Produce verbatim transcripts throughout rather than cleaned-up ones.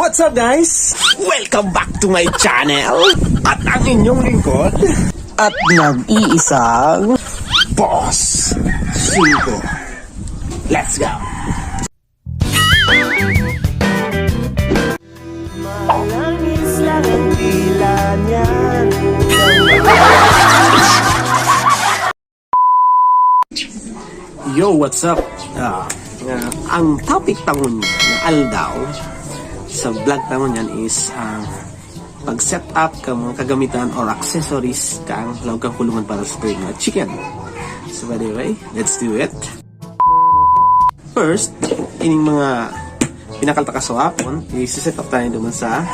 What's up, guys? Welcome back to my channel. At ang inyong lingkod at nag-iisang Boss Cinco. Let's go! Malangis lang ang dila niyan. Yo, what's up? Ah, ah, ang topic ta ngunyan na aldaw sa vlog ta ngunyan is ang pag-set up kan mga kagamitan or accessories kan laog kan kulungan para sa mga chicken. So, by the way, let's do it. First, ining mga binakal ta kasuhapon, i-set up ta duman sa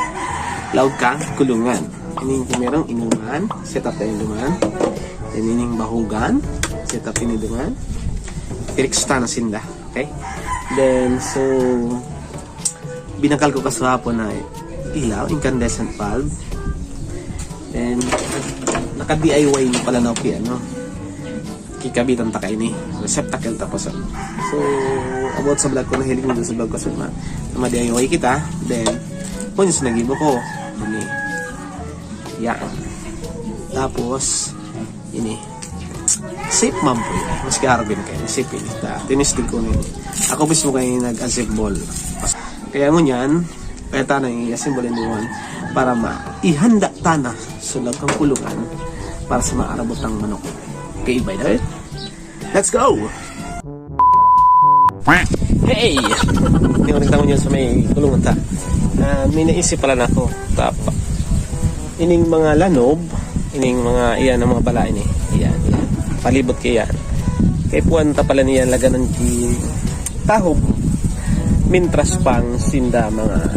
laog kan kulungan. Ining primerong inuman, set up ta duman. Then ining bahugan, set up ta duman. Direksyo ta na sinda, okay? Then, so, binakal ko kasuhapon na ilaw, incandescent bulb. Then, naka-D I Y na pala na, okay, ano, kikabitan ta kaini. Receptacle tapos, ano. So, about sa vlog ko, nahiling mo dun sa vlog ko, so, ma-, ma-D I Y kita. Then, kung yung nagibo ko, ini. Yan. Tapos, ini. Safe man po yun. Maski Arvin kayo, safe yun. Ta, tinistig ko na yun. Ako mismo kayo nag-assemble. Kaya ngunyan, kaya ta na i-assemble in one para ma-, ihanda ta na sa laog kan kulungan para sa maarabot ang manok. Okay, by the way, let's go! Hey! Hindi ko nagtangon yun sa may kulungan ta. Ah, may naisip pala na ako. Tapa. Ining mga lanob, ining mga, iyan, ang mga bala ini. Iyan, iyan. Palibot kaya yan. Kay puwan ta pala niyan laganan ki tahob. Mintras pang sinda mga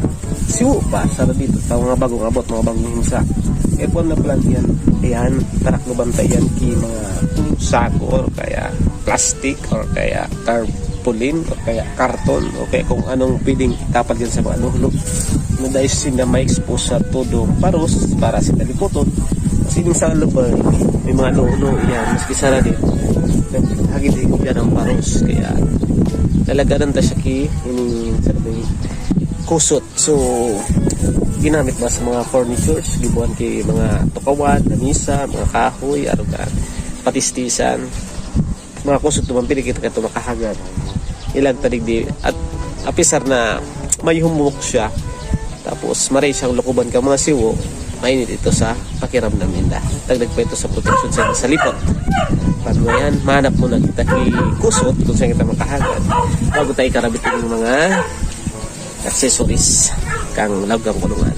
siwo pa, sa dito, sa mga bagong abot, mga bagong himsa. Kay puwan na pala niyan. Ayan, tarakloban ta yan ki mga sako or kaya plastic or kaya tarpaulin o kaya karton o kaya kung anong pwedeng itapal dyan sa mga nuhlo na dahil sinda ma-expose sa todo paros para sa kalipoton. Kasi yung sa lupa, may mga nuhlo yan, maski sara din, naghagid-higid yan ang paros. Kaya lalaganan ta siya ki, ini, sa lupa, kusot. So, ginamit ba sa mga furnitures, gibuhan ki mga tukawan, lamisa, mga kahoy, aruga, patistisan. Mga kusot naman, pili kita kato makahagad. Ilag ta digdi. At apisar na may humok siya, tapos maray siyang lukuban ka mga siwo, mainit ito sa pakiramdam ninda. Dagdag pa ito sa proteksyon sa, sa lipot. Paano yan? Mahanap muna kita ki kusot kung saan kita makahagad bago tayo karabit ng mga accessories kang laog kan kulungan.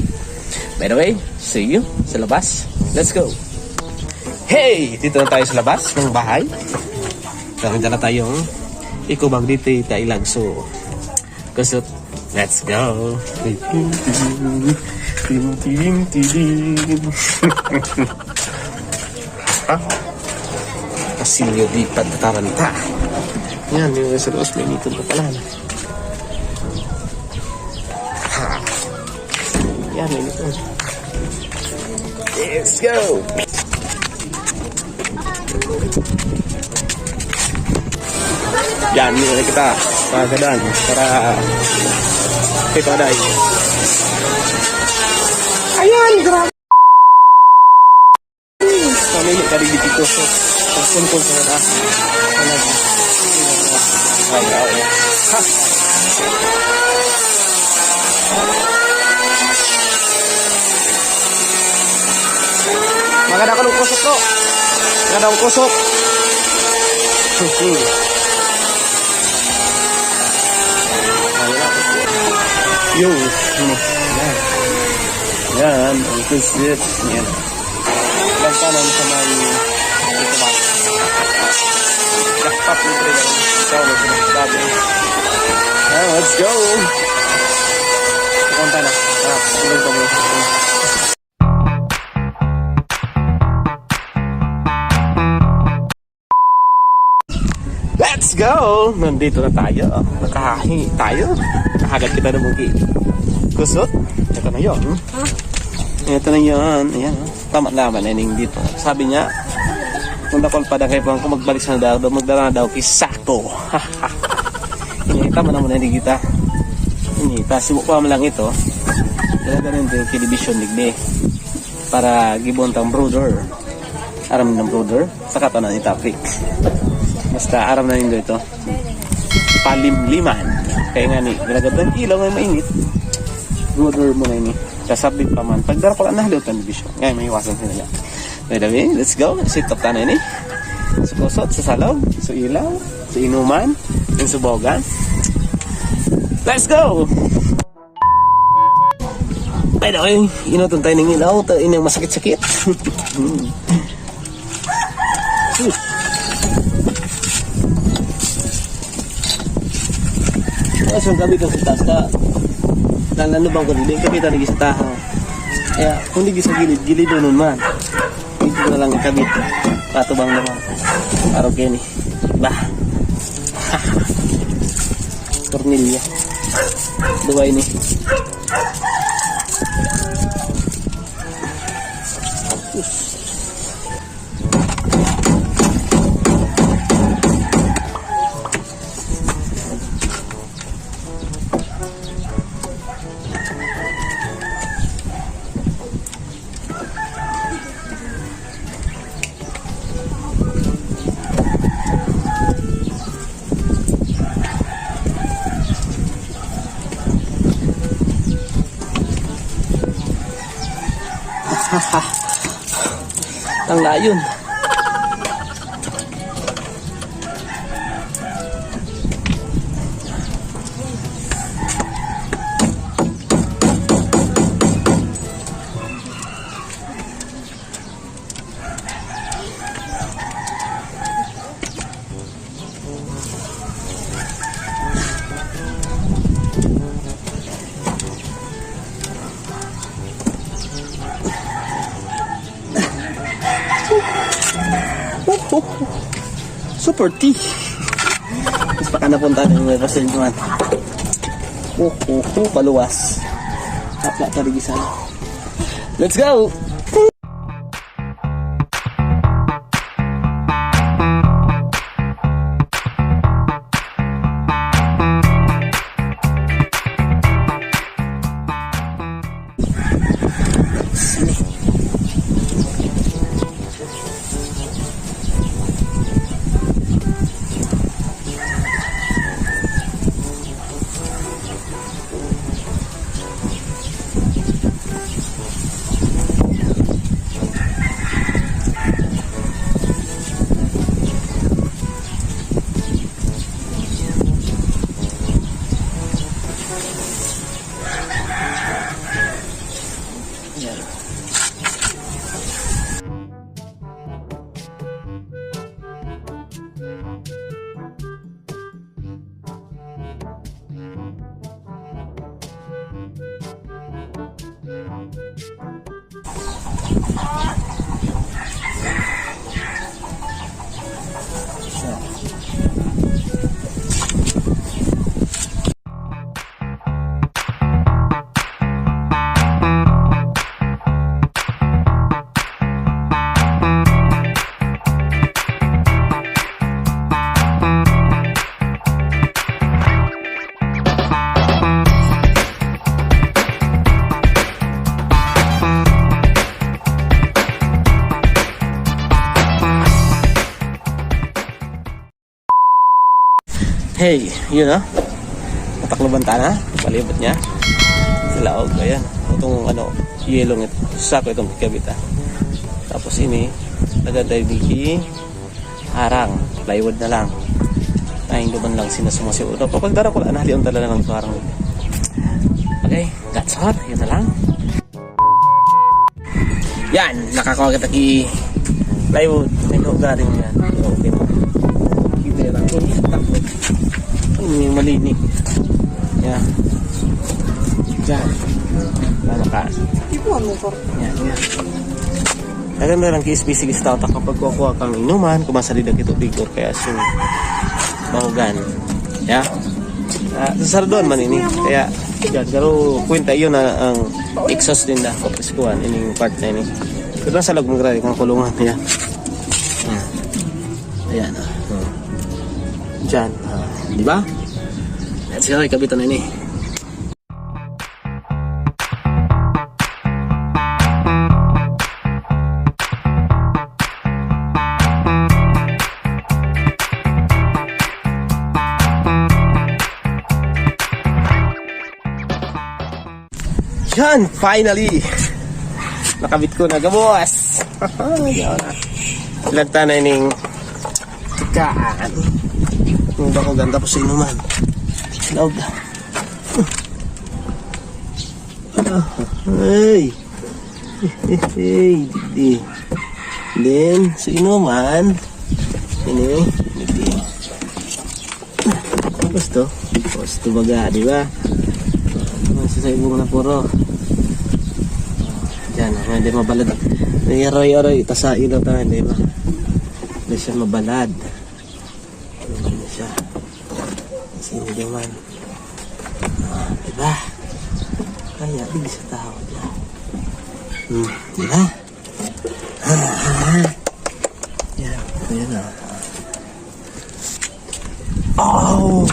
By the way, see you sa labas. Let's go! Hey! Dito na tayo sa labas ng bahay. Kami dala tayong eco bag dito, itailag. So, kusot. Let's go! Ting, ting, ting. Ha? Kasilyo di pagtaranta. Yan, yung sa labas, may nitong pa pala. Ha. Yan, may nitong. Let's go! Yan, yun na kita. Pagadan. Para kay Paday. Ayan, grabe. Pamili ka rin dito. Pagsuntog ka na. Ay, ay, ay. Ha! Maganda ko ng kusot, bro. Maganda akong kusot. Yo, ano? Yan. Yan, ang kusot. Yan. Lang pa lang sa may ito ba? Jackpot, libre lang. Ikaw, may sinasabi. Ah, let's go! Pupunta na. Ah, pupunta mo. Let's go! Nandito na tayo. Nakahahi tayo. Nakahagad kita ng buki. Kusot. Ito na yun. Ha? Ito na yun. Ayan. Tama naman, ining dito. Sabi niya, kung dakol pa na kayo, kung magbalik sa daw, magdala na daw, kisako. Ini, tama naman na kita. Ini, pasibo pa man lang ito. Talaga rin ito yung division digdi. Para gibon tang brother. Aram ng brother. Saka to na itapik. Basta aram na nindo ito. Palimliman. Kaya nga ni, ginagat ng ilaw nga mainit. Brother mo na ini. Kasabit pa man. Pagdara ko lang nahaliw tang division. Ngayon, may iwasan sila niya. By the way, let's go. Sit up tayo ini. Sukusot sa salog, sa ilaw, sa inuman, yung subogan. Let's go! By the way, inuton tayo ng ilaw. Ito, ining masakit-sakit. Tapos yung gabi ko sa taas ka, nananubang ko, hindi ka kita naging sa tahaw. Kaya, kung di sa gilid, gilid nun man. Dito na lang ikabit. Patubang naman. Araw kayo ni. Bah. Tornilyo. Duway ni. Ang layon. Super tea. Mas baka napunta ng may pasilduhan. Oh, oh, oh, paluwas. Hapla, tarigisan. Let's go! Hey, yun, ah. Natakloban ta na. Palibot niya. Sa laog, ayan. Itong, ano, yelong ito. Sako itong kabit, ah. Tapos ini, lagyan tayo dito. Harang. Plywood na lang. Ay, hindi man lang sinasumasiw. Kapag dara ko lang, nahalion talaga ng harang. Okay, that's all. Yun na lang. Yan, nakakuha kita ki plywood. May lugar rin yan. Okay mo. Kita lang. Yan, takbo. Yan, yung malinig. Yan. Yan. Ano ka? Ipuan mo, sir. Yan, yan. Maganda lang ki S B C lista, kapag kuha-kuha kang inuman, kung masalida kito, big or kaya so, mahugan. Ya? Ah, sa Sarduan man ini. Kaya, yan, pero kwenta yun na ang exhaust din na, kapag kuhan, ining part na ini. Pero nasa loob ng gari, kung kulungan, ya. Hmm. Ayan, ah. Hmm. Diyan, ah, di ba? Yan, siguro, ikabitan na ini. Yan, finally! Nakabit ko na, gabos! Yan na. Lagta na ining kaan. Yung bako ganda po sa inuman. Loob. Ah, hey! Hey, hey, digdi. Then, sa inuman, ini, digdi. Gusto? Gusto baga, di ba? Mas sa ibong na puro. Diyan, ah, hindi mabalad. May aroy-aroy, ita sa ilaw tayo, di ba? Hindi siya mabalad. Hindi siya. Sino naman? Ah, di ba? Kaya, di sa tao, di ba? Hmm, di ba? Yan, yan na. Oh!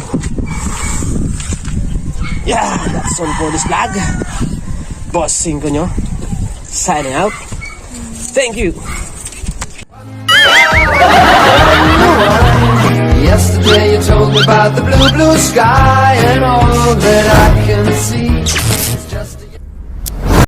Yeah, that's all for this vlog. Boss Cinco nyo, signing out. Thank you. Yesterday you told me about the blue, blue sky and all that I can see.